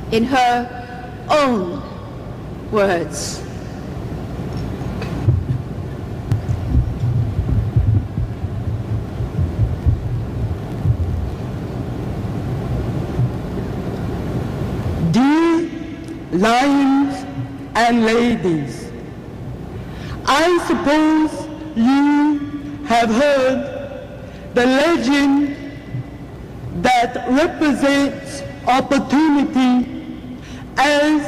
In her own words. Dear lions and ladies, I suppose you have heard the legend that represents opportunity as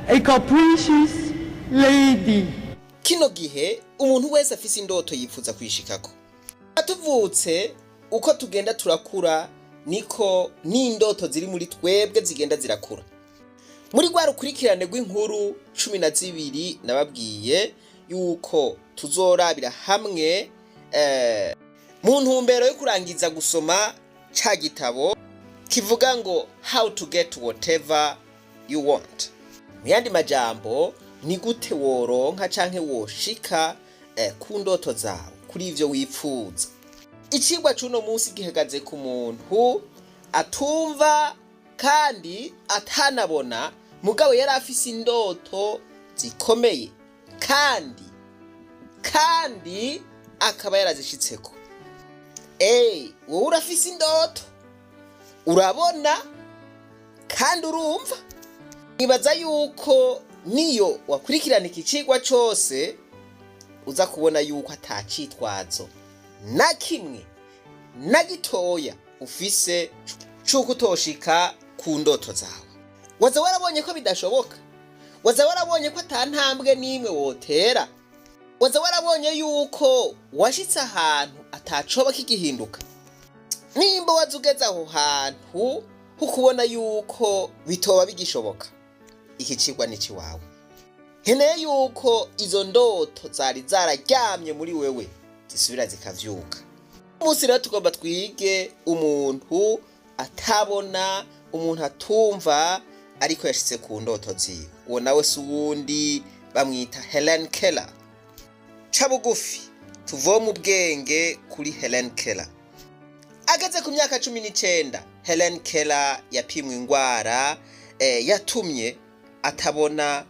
a capricious lady. Kino gihe umuntu wese afise indoto yifuza kwishikako. Tuvutse, uko tugenda turakura, niko n'indoto ziri muri twebwe zigenda zirakura. Muri rwa rukurikirane rw'inkuru 12 nababwiye yuko tuzorabira hamwe mu ntumbero yo kurangiza gusoma ca gitabo kivuga ngo "How to get whatever you want", mu yandi majambo, ni gute woronka canke woshika ku ndoto zawe, kuri ivyo wipfuza. Icigwa c'uno munsi gihagaze ku muntu atumva kandi atanabona, mugabo yari afise indoto zikomeye kandi akaba yarazishitseko. Wowe urafise indoto, urabona kandi urumva. Nibaza yuko niyo wakurikirana iki cigwa cose uza kubona yuko atacitwazo na kimwe na gitoya ufise c'uko utoshika ku ndoto zawe. Waza warabonye ko bidashoboka, waza warabonye ko ata ntambwe n'imwe wotera, waza warabonye yuko washitse ahantu atacoba kigihinduka. Nimba waza ugeze aho hantu ho kubona yuko bitoba bigishoboka, iki cigwa ni iwawe. Nkeneye yuko izo ndoto zari zararyamye muri wewe zisubira zikavyuka. Umunsi rero tugomba twige umuntu atabona, umuntu atumva, ariko yashitse ku ndoto ziwe. Uwo nawe si uwundi, bamwita Helen Keller. Ca bugufi tuvome ubwenge kuri Helen Keller. Ageze ku myaka 19, Helen Keller yapimwe ingwara yatumye atabona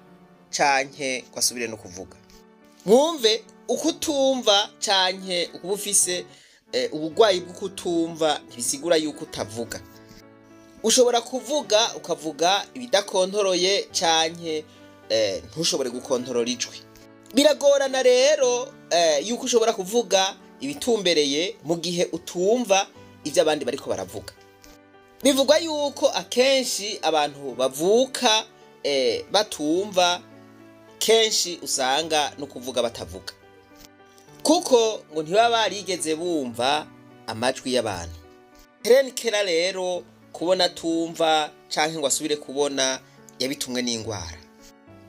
canke ngo asubire no kuvuga. Mwumve, ukutumva canke ukuba ufise ubugwayi bwo kutumva ntibisigura yuko utavuga. Ushobora kuvuga, ukavuga ibidakontoroye canke ntushobore gukontorora ijwi. Biragorana rero yuko ushobora kuvuga ibitumbereye mu gihe utumva ivyo abandi bariko baravuga. Bivugwa yuko akenshi abantu bavuka batumva, kenshi usanga no kuvuga batavuga, kuko ngo ntibaba barigeze bumva amajwi y'abantu. Helen Keller rero, kubona atumva canke ngo asubire kubona, yabitumwe n'ingwara.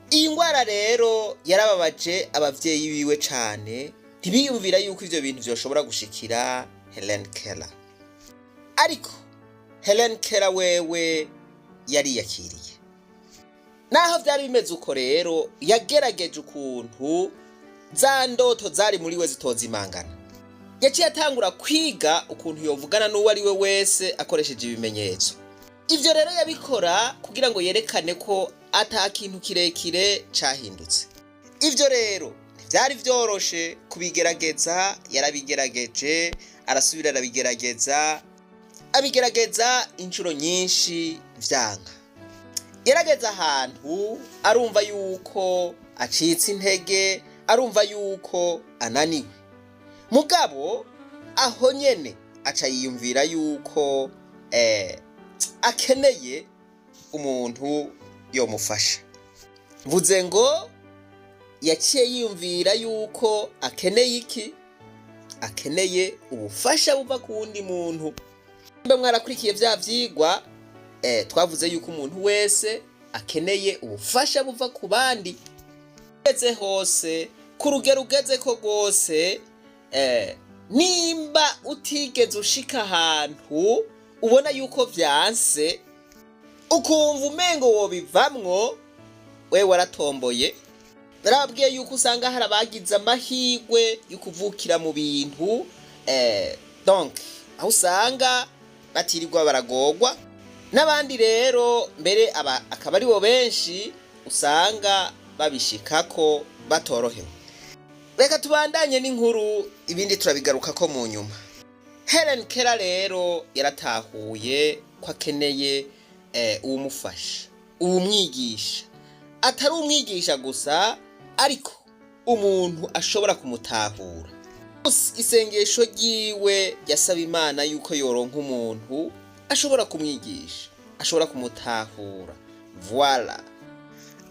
Iyi ngwara rero yarababaje abavyeyi biwe cane, ntibiyumvira yuko ivyo bintu vyoshobora gushikira Helen Keller. Ariko Helen Keller wewe yariyakiriye. Naho vyari bimeze uko rero, yagerageje ukuntu za ndoto zari muri we zitozimangana. Yaciye atangura kwiga ukuntu yovugana n'uwo ari we wese akoresheje ibimenyetso. Ivyo rero yabikora kugira ngo yerekane ko ata kintu kirekire cahindutse. Ivyo rero ntivyari vyoroshe kubigerageza. Yarabigerageje, arasubira arabigerageza, abigerageza inshuro nyinshi, vyanka. Yarageze ahantu arumva yuko acitse intege, arumva yuko ananiwe. Mugabo aho nyene aca yiyumvira yuko akeneye umuntu yomufasha. Mvuze ngo yaciye yiyumvira yuko akeneye iki? Akeneye ubufasha buva ku wundi muntu. Mbe mwarakurikiye vya vyigwa? Twavuze yuko umuntu wese akeneye ubufasha buva ku bandi. Ugeze hose, ku rugero ugeze ko rwose, nimba utigeze ushika ahantu ubona yuko vyanse, ukumva umengo wobivamwo, we waratomboye. Narababwiye yuko usanga hari abagize amahirwe yo kuvukira mu bintu, donc aho usanga batirirwa baragorwa. N'abandi rero mbere aba akaba aribo benshi usanga babishikako batorohewe. Reka tubandanye n'inkuru, ibindi turabigarukako mu nyuma. Helen Keller rero yaratahuye ko akeneye uwumufasha, uwumwigisha, atari umwigisha gusa ariko umuntu ashobora kumutahura. Isengesho ryiwe yasaba Imana yuko yoronka umuntu ashobora kumwigisha, ashobora kumutahura. Voilà.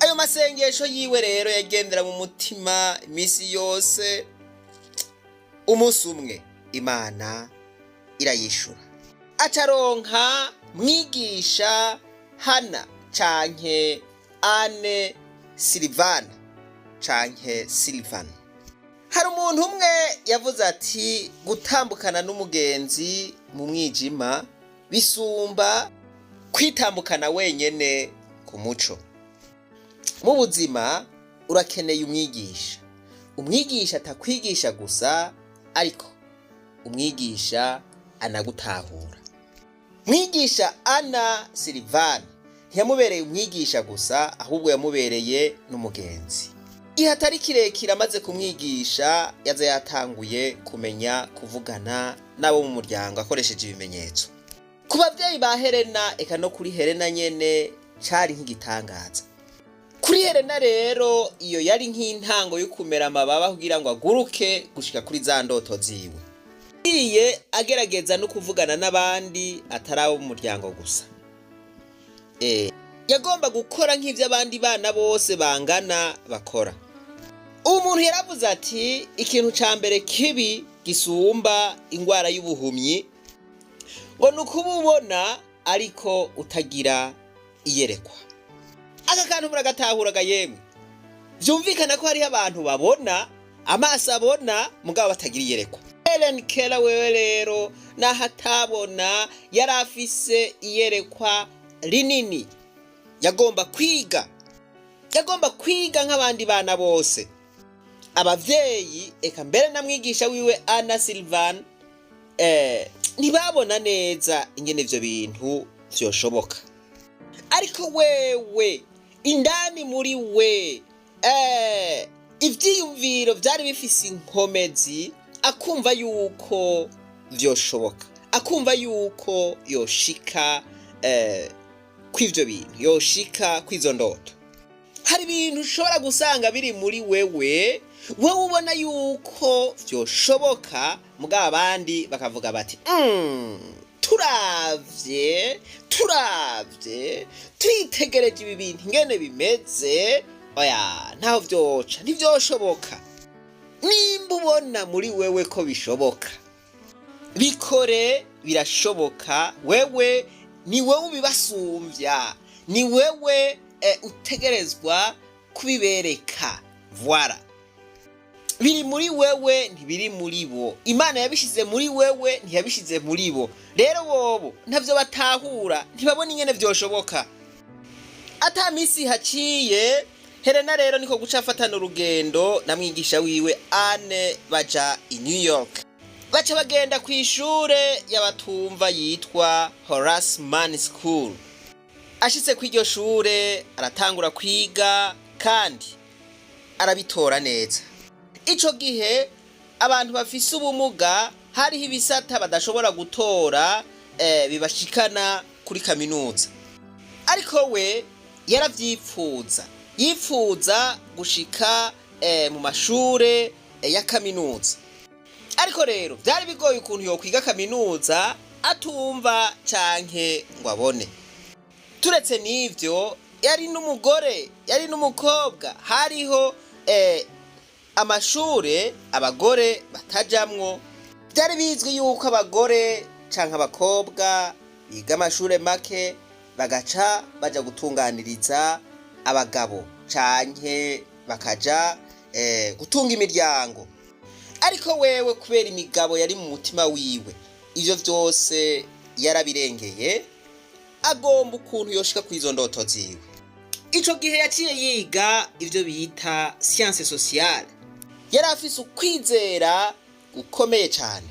Ayo masengesho yiwe rero yagendera mu mutima iminsi yose. Umunsi umwe Imana irayishura, acaronka mwigisha Hana canke Anne Silivana canke Silivana. Hari umuntu umwe yavuze ati: "Gutambukana n'umugenzi mu mwijima bisumba kwitambukana wenyene ku muco." Mu buzima urakeneye umwigisha, umwigisha atakwigisha gusa ariko umwigisha anagutahura. Mwigisha Ana Silivani ntiyamubereye umwigisha gusa, ahubwo yamubereye n'umugenzi. Igihe atari kirekire amaze kumwigisha, yaza yatanguye kumenya kuvugana n'abo mu muryango akoresheje ibimenyetso. Ku babyeyi ba Helena, eka no kuri Helena nyene, cari nk'igitangaza. Kuri Helena rero iyo yari nk'intango yo kumera amababa kugira ngo aguruke gushika kuri za ndoto ziwe. Yagiye agerageza no kuvugana n'abandi atari abo mu muryango gusa. Yagomba gukora nk'ivyo abandi bana bose bangana bakora. Ubu muntu yaravuze ati: "Ikintu ca mbere kibi gisumba ingwara y'ubuhumyi ngo ni ukuba ubona ariko utagira iyerekwa." Aka kantu muragatahuraga yemwe? Vyumvikana ko hariho abantu babona, amaso abona, mugabo batagira iyerekwa. Helen Keller wewe rero naho atabona yari afise iyerekwa rinini. Yagomba kwiga, yagomba kwiga nk'abandi bana bose. Abavyeyi eka mbere na mwigisha wiwe Anna Silvan ntibabona neza ingene ivyo bintu vyoshoboka, ariko wewe indani muri we ivyiyumviro vyari bifise inkomezi, akumva yuko vyoshoboka, akumva yuko yoshika kw'ivyo bintu, yoshika kw'izo ndoto. Hari ibintu ushobora gusanga biri muri wewe, wowe ubona yuko vyoshoboka, mugabo abandi bakavuga bati: Turavye twitegereje ibi bintu ingene bimeze, oya, ntaho vyoca, ntivyoshoboka." Nimba ubona muri wewe ko bishoboka, bikore, birashoboka. Wewe ni wewe ubibasumvya, ni wewe utegerezwa kubibereka. Voilà, biri muri wewe, ntibiri muri bo. Imana yabishize muri wewe, ntiyabishize muri bo. Rero bobo ntavyo batahura, ntibabona ingene vyoshoboka. Ata misi haciye, Helena rero niko guca afatana urugendo na mwigisha wiwe Anne, baja i New York, baca bagenda ku ishure y'abatumva yitwa Horace Mann School. Ashitse kw'iryo shure aratangura kwiga kandi arabitora neza. Ico gihe abantu bafise ubumuga hariho ibisata badashobora gutora bibashikana kuri kaminuza, ariko we yaravyipfuza, yipfuza gushika mu mashure ya kaminuza. Ariko rero vyari bigoye ukuntu yokwiga kaminuza atumva canke ngo abone. Turetse n'ivyo, yari n'umugore, yari n'umukobwa. Hariho amashure abagore batajamwo. Byari bizwi yuko abagore canke abakobwa biga amashure make bagaca baja gutunganiriza abagabo canke bakaja gutunga imiryango. Ariko wewe kubera imigabo yari mu mutima wiwe, ivyo vyose yarabirengeye, agomba ukuntu yoshika kw'izo ndoto ziwe. Ico gihe yaciye yiga ivyo bita science sociale. Yari afise ukwizera gukomeye cane.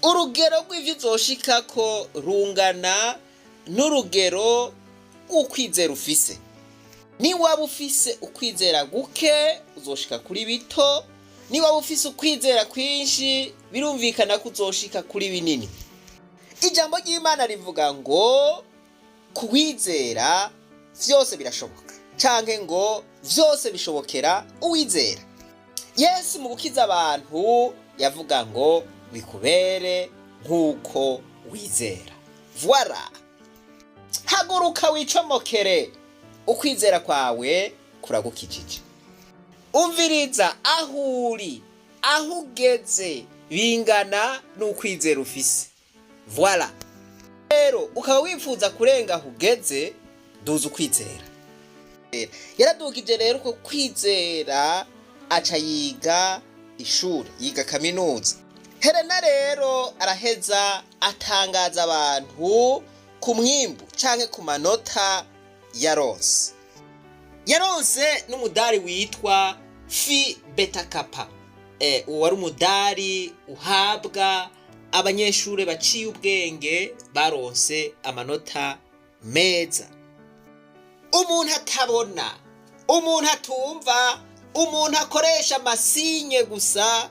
Urugero rw'ivyo uzoshikako rungana n'urugero rw'ukwizera ufise. Niwaba ufise ukwizera guke, uzoshika kuri bito. Niwaba ufise ukwizera kwinshi, birumvikana ko uzoshika kuri binini. Ijambo ry'Imana rivuga ngo kuwizera vyose birashoboka, canke ngo vyose bishobokera uwizera. Yesu mu gukiza abantu yavuga ngo bikubere nk'uko wizera. Voilà, haguruka wicomokere, ukwizera kwawe kuragukijije. Umviriza, aho uri, aho ugeze, bingana n'ukwizera ufise. Voilà, rero ukaba wifuza kurenga aho ugeze, duza ukwizera. Yaradugije rero uko kwizera, aca yiga ishuri, yiga kaminuza. Helena rero araheza atangaza abantu ku mwimbu canke ku manota yaronse. Yaronse n'umudari witwa Phi Beta Kappa. Uwo wari umudari uhabwa abanyeshure baciye ubwenge, baronse amanota meza. Umuntu atabona, umuntu atumva, umuntu akoresha amasinye gusa,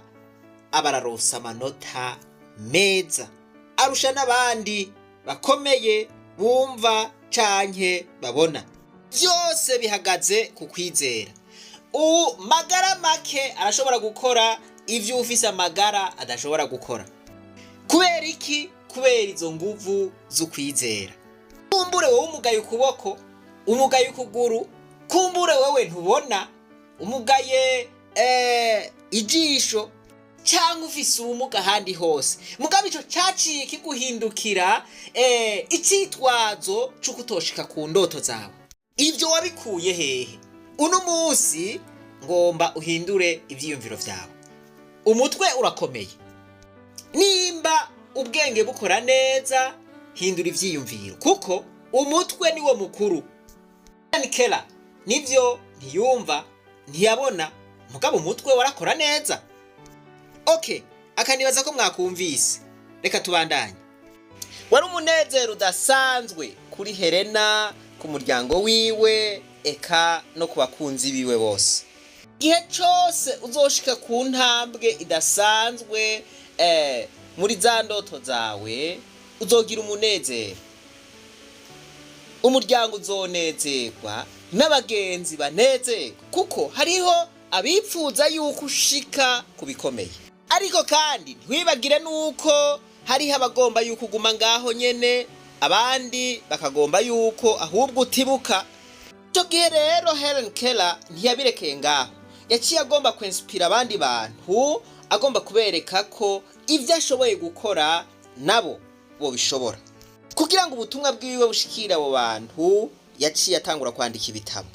aba araronsa amanota meza arusha n'abandi bakomeye bumva canke babona. Byose bihagaze ku kwizera. Ubu magara make arashobora gukora ivyo ufise amagara adashobora gukora. Kubera iki? Kubera izo nguvu z'ukwizera. Kumbure wowe umugaye ukuboko, umugaye ukuguru, kumbure wowe ntubona, umugaye ijisho, cyangwa ufise ubumuga ahandi hose, mugabo ico caciye kiguhindukira icitwazo c'uko utoshika ku ndoto zawe. Ivyo wabikuye hehe? Uno munsi ngomba uhindure ivyiyumviro vyawe. Umutwe urakomeye. Nimba ubwenge bukora neza, hindura ivyiyumviro, kuko umutwe niwo mukuru. Kera nivyo ntiyumva, ntiyabona, mugabo umutwe warakora neza. Okay, akanibaza ko mwakumvise. Reka tubandanye. Wari umunezero udasanzwe kuri Helena, ku muryango wiwe, eka no ku bakunzi biwe bose. Igihe cose uzoshika ku ntambwe idasanzwe muri za ndoto zawe, uzogira umunezero, umuryango uzonezerwa, n'abagenzi banezerwa, kuko hariho abipfuza yuko ushika ku bikomeye. Ariko kandi ntiwibagire nuko hariho abagomba yuko uguma ngaho nyene, abandi bakagomba yuko ahubwo utibuka. Icyo gihe rero Helen Keller ntiyabirekeye ngaho. Yaciye agomba kwensipira abandi bantu, agomba kubereka ko ibyo ashoboye gukora nabo bobishobora. Kugira ngo ubutumwa bwiwe bushikire abo bantu, yaciye atangura kwandika ibitabo.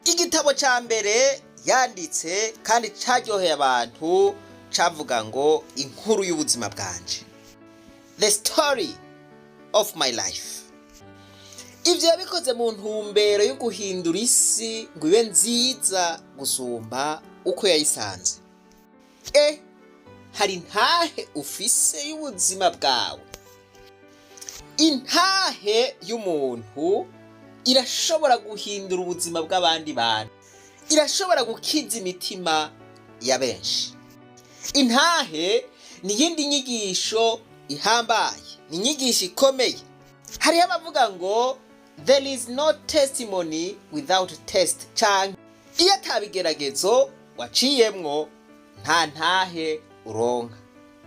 Igitabo ca mbere yanditse kandi caryoheye abantu cavuga ngo "Inkuru y'ubuzima bwanje", "The Story of My Life". Ivyo yabikoze mu ntumbero yo guhindura isi ngo ibe nziza gusumba uko yayisanze. Hari intahe ufise y'ubuzima bwawe? Intahe y'umuntu irashobora guhindura ubuzima bw'abandi bantu, irashobora gukiza imitima ya benshi. Intahe ni iyindi nyigisho ihambaye, ni inyigisho ikomeye. Hariho abavuga ngo "There is no testimony without test", canke iyo atabigeragezo waciyemwo, nta ntahe uronka.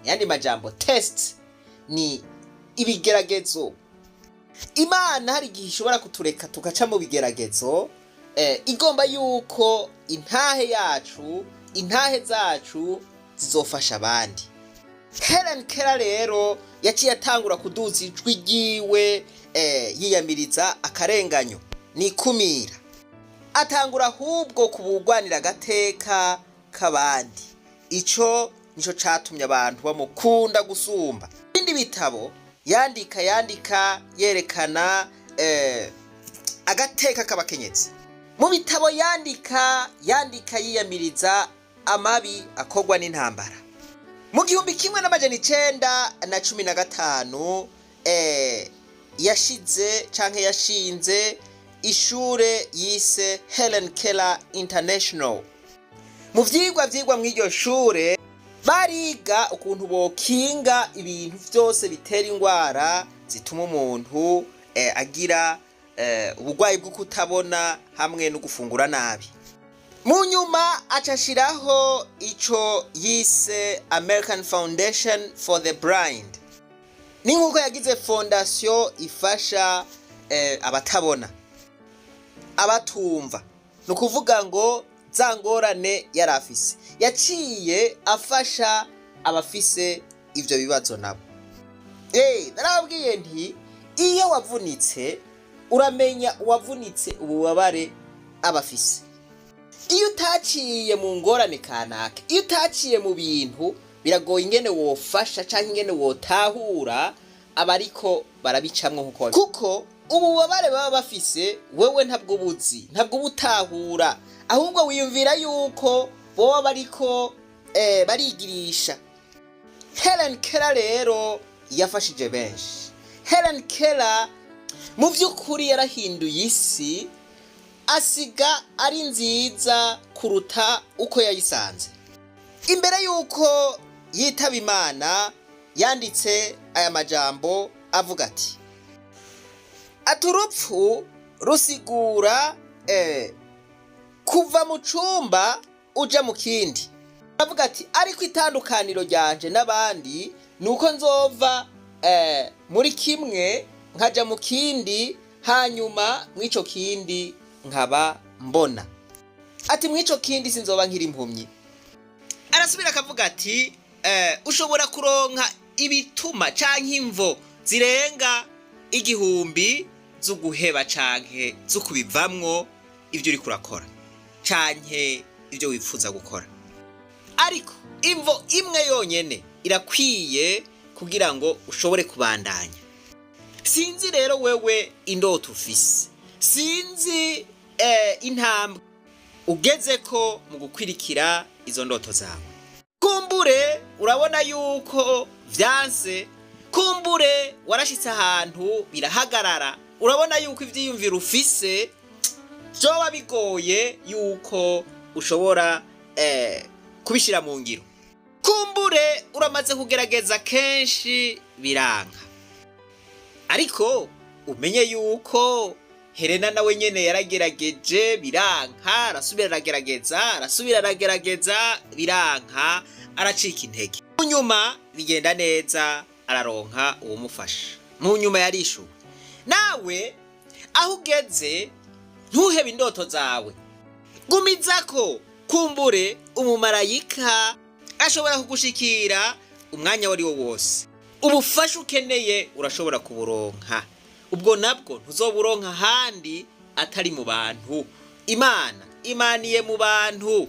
Yandi majambo, test ni ibigeragezo. Imana hari igihe ishobora kutureka tugaca mu bigeragezo, igomba yuko intahe yacu, intahe zacu zizofasha abandi. Helen Keller rero yaciye atangura kuduza ijwi ryiwe, yiyamiriza akarenganyo n'ikumira, atangura ahubwo kubugwanira agateka k'abandi. Ico nico catumye abantu bamukunda gusumba. Ibindi bitabo yandika, yandika yerekana agateka k'abakenyezi. Mu bitabo yandika, yandika yiyamiriza amabi akorwa n'intambara. Mu 1915. Yashize canke yashinze ishure yise Helen Keller International. Mu vyigwa vyigwa mw'iryo shure, bariga ukuntu bokinga ibintu vyose bitera ingwara zituma umuntu agira ubugwayi bwo kutabona hamwe no gufungura nabi. Mu nyuma aca ashiraho ico yise American Foundation for the Blind. Ni nk'uko yagize fondation ifasha abatabona, abatumva. Ni ukuvuga ngo za ngorane yari afise, yaciye afasha abafise ivyo bibazo nabo. Narababwiye nti iyo wavunitse uramenya uwavunitse ububabare aba afise. Iyo utaciye mu ngorane kanaka, iyo utaciye mu bintu biragoye ingene wofasha canke ingene wotahura abariko barabicamwo, kuko ububabare baba bafise wewe ntabwo ubuzi, ntabwo ubutahura, ahubwo wiyumvira yuko boba bariko barigirisha. Helen Keller rero yafashije benshi. Helen Keller mu by'ukuri yarahinduye isi, asiga ari nziza kuruta uko yayisanze. Imbere y'uko yitaba Imana, yanditse aya majambo avuga ati: "Urupfu rusigura kuva mu cumba uja mu kindi." Avuga ati: "Ariko itandukaniro ryanje n'abandi ni uko nzova muri kimwe nkaja mu kindi, hanyuma mw'ico kindi nkaba mbona." Ati: "Mw'ico kindi sinzoba nkiri impumyi." Arasubira akavuga ati: "Ushobora kuronka ibituma canke imvo zirenga 1000 z'uguheba canke zo kubivamwo ibyo uriko urakora canke ibyo wifuza gukora, ariko imvo imwe yonyene irakwiye kugira ngo ushobore kubandanya." Sinzi rero wewe indoto ufise, sinzi intambwe ugeze ko mu gukwirikira izo ndoto zawe. Kumbure urabona yuko vyanse, kumbure warashitse ahantu birahagarara, urabona yuko ivyiyumviro ufise vyoba bigoye yuko ushobora kubishira mu ngiro. Kumbure uramaze kugerageza kenshi biranka. Ariko umenye yuko Helena nawe nyene yaragerageje biranka, arasubira aragerageza, arasubira aragerageza biranka, aracika intege. Mu nyuma bigenda neza, araronka uwumufasha. Mu nyuma yarishuwe. Nawe aho ugeze, ntuhebe indoto zawe, gumizako. Kumbure umumarayika ashobora kugushikira umwanya wari wo wose. Ubufasha ukeneye urashobora kuburonka, ubwo nabwo ntuzoburonka ahandi atari mu bantu. Imana imaniye mu bantu.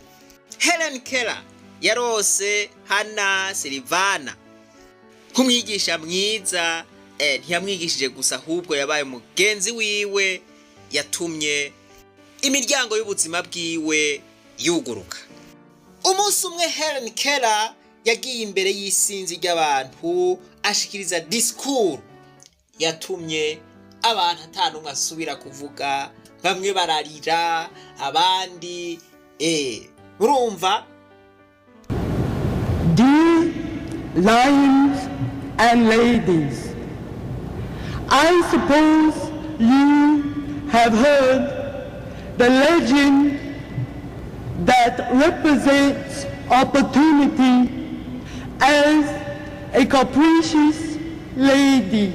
Helen Keller yarose Hana Silivana nk'umwigisha mwiza. Ntiyamwigishije gusa, ahubwo yabaye umugenzi wiwe, yatumye imiryango y'ubuzima bwiwe yuguruka. Umunsi umwe Helen Keller yagiye imbere y'isinzi ry'abantu, ashikiriza disikuru yatumye abantu atanumwe asubira kuvuga. Bamwe bararira, abandi murumva. Dear lions and ladies, I suppose you have heard the legend that represents opportunity as a capricious lady.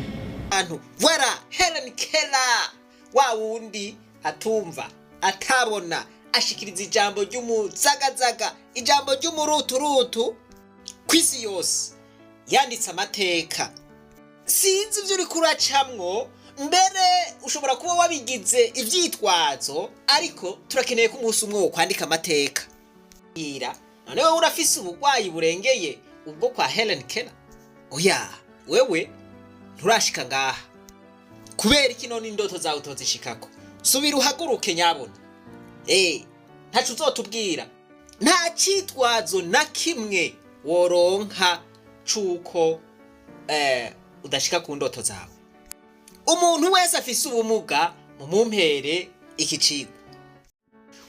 Abantu, voilà, Helen Keller wa wundi atumva, atabona, ashikiriza ijambo ry'umuzagazaga, ijambo ry'umuruturutu ku isi yose, yanditse amateka. Sinzi ibyo uriko uracamwo, mbere ushobora kuba wabigize ivyitwazo, ariko turakeneye ko umunsi umwe wo kwandika amateka. Ira none wowe urafise uburwayi burengeye ubwo kwa Helen Keller? Oya, wewe nturashika ngaha. Kubera iki none indoto zawe utozishikako? Subira uhaguruke nyabona. Ntaco uzotubwira, nta citwazo na kimwe woronka cuko udashika ku ndoto zawe. Umuntu wese afise ubumuga mumumpere iki cigwa.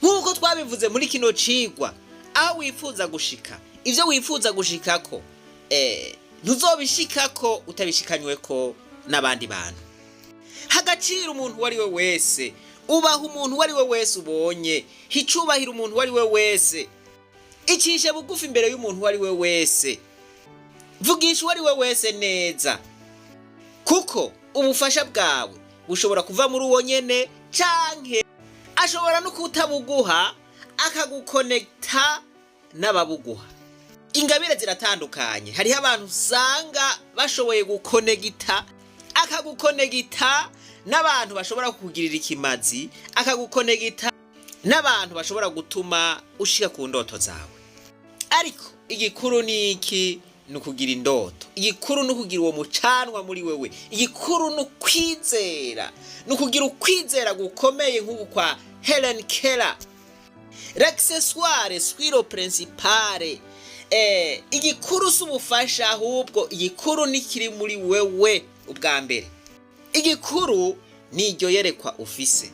Nk'uko twabivuze muri kino cigwa, aho wifuza gushika, ivyo wifuza gushikako, ntuzobishikako utabishikanyweko n'abandi bantu. Hagaciro umuntu uwo ari we wese, ubaha umuntu uwo ari we wese ubonye, hicubahira umuntu uwo ari we wese, icishe bugufi imbere y'umuntu uwo ari we wese, vugisha uwo ari we wese neza, kuko ubufasha bwawe bushobora kuva muri uwo nyene, canke ashobora no kutabuguha akagukonekita n'ababuguha. Ingabire ziratandukanye. Hariho abantu usanga bashoboye gukonegita, akagukonegita n'abantu bashobora kukugirira ikimazi, akagukonegita n'abantu bashobora gutuma ushika ku ndoto zawe. Ariko igikuru ni iki? Ni ukugira indoto. Igikuru ni ukugira uwo mucanwa muri wewe. Igikuru ni ukwizera, ni ukugira ukwizera gukomeye nk'uku kwa Helen Keller. L'accessoire suit le principal. Igikuru si ubufasha, ahubwo igikuru ni kiri muri wewe ubwa mbere. Igikuru ni iryo yerekwa ufise.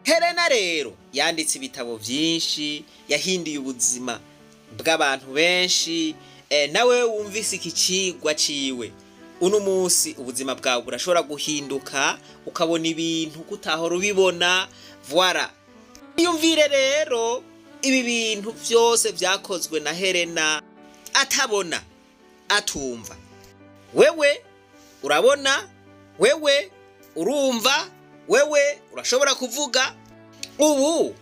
Helena rero yanditse ibitabo vyinshi, yahinduye ubuzima bw'abantu benshi. Nawe wumvise iki cigwa ciwe uno munsi, ubuzima bwawe burashobora guhinduka, ukabona ibintu kutahora ubibona. Voilà. Iyumvire rero ibi bintu vyose vyakozwe na Helena atabona, atumva. Wewe urabona, wewe urumva, wewe urashobora kuvuga. Ubu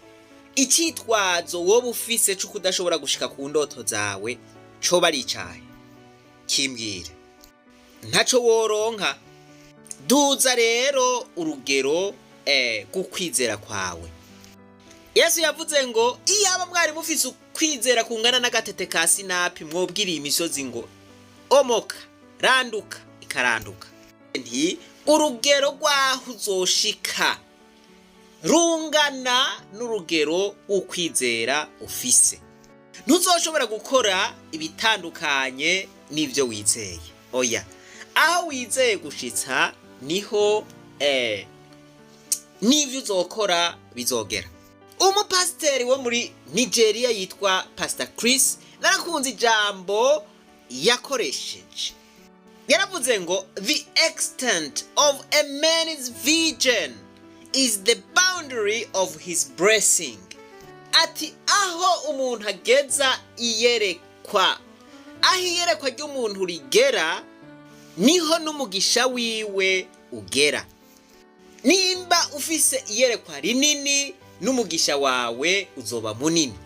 icyitwazo wowe ufise cyo kudashobora gushika ku ndoto zawe coba ari icahe? Kimbwire. Ntaco woronka. Duza rero urugero rw'ukwizera kwawe. Yesu yavuze ngo iyaba mwari mufise ukwizera kungana n'agatete ka sinapi, mwobwiriye imisozi ngo omoka, randuka, ikaranduka. Nti urugero rw'aho uzoshika rungana n'urugero w'ukwizera ufise. Ntuzoshobora gukora ibitandukanye n'ibyo wizeye, oya. Aho wizeye gushitsa niho n'ibyo uzokora bizogera. Umupasiteri wo muri Nigeria yitwa Pastor Chris, narakunze ijambo yakoresheje. Yaravuze ngo "The extent of a man's vision is the boundary of his blessing." Ati aho umuntu ageza iyerekwa, aho iyerekwa ry'umuntu rigera, niho n'umugisha wiwe ugera. Nimba ufise iyerekwa rinini, n'umugisha wawe uzoba munini.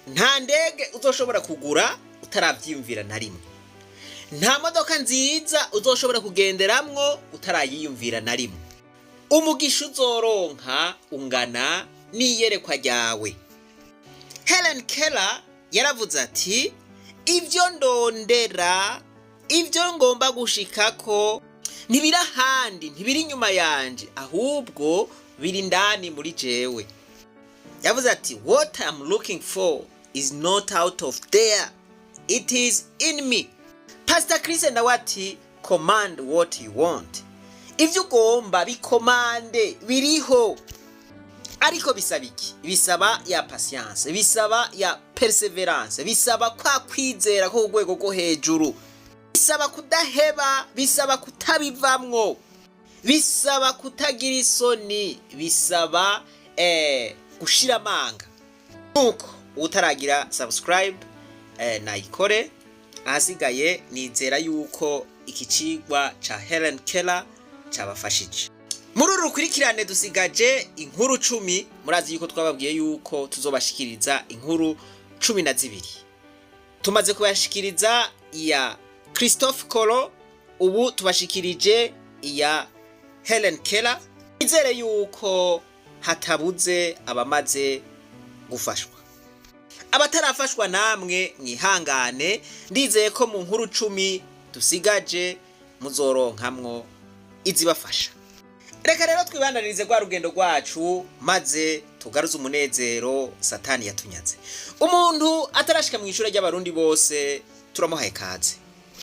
Nta ndege uzoshobora kugura utaravyiyumvira na rimwe. Nta modoka nziza uzoshobora kugenderamwo utarayiyumvira na rimwe. Umugisha uzoronka ungana n'iyerekwa ryawe. Helen Keller yaravuze ati ibyo ndondera, ibyo ngomba gushikako, ntibiri ahandi, ntibiri inyuma yanje, ahubwo biri indani muri jewe. Yavuze ati "What I'm looking for is not out of there, it is in me." Pastor Chris nawe ati "Command what you want." Ibyo ugomba bikomande, biriho. Ariko bisaba iki? Bisaba ya patience, bisaba ya perseverance, bisaba kwa kwizera ko ku rwego rwo hejuru, bisaba kudaheba, bisaba kutabivamwo, bisaba kutagira isoni, bisaba gushira amanga. Nuko utaragira subscribe, nayikore. Ahasigaye nizera yuko iki cigwa ca Helen Keller cabafashije. Muri uru rukurikirane dusigaje inkuru 10. Murazi yuko twababwiye yuko tuzobashikiriza inkuru 12. Tumaze kubashikiriza iya Christophe Colomb, ubu tubashikirije iya Helen Keller. Nizere yuko hatabuze abamaze gufashwa. Abatarafashwa namwe mwihangane, ndizeye ko mu nkuru 10 dusigaje muzoronkamwo izibafasha. Reka rero twibandanirize rwa rugendo rwacu, maze tugaruze umunezero Satani yatunyaze. Umuntu atarashika mu ishuri ry'Abarundi bose, turamuhaye kaze.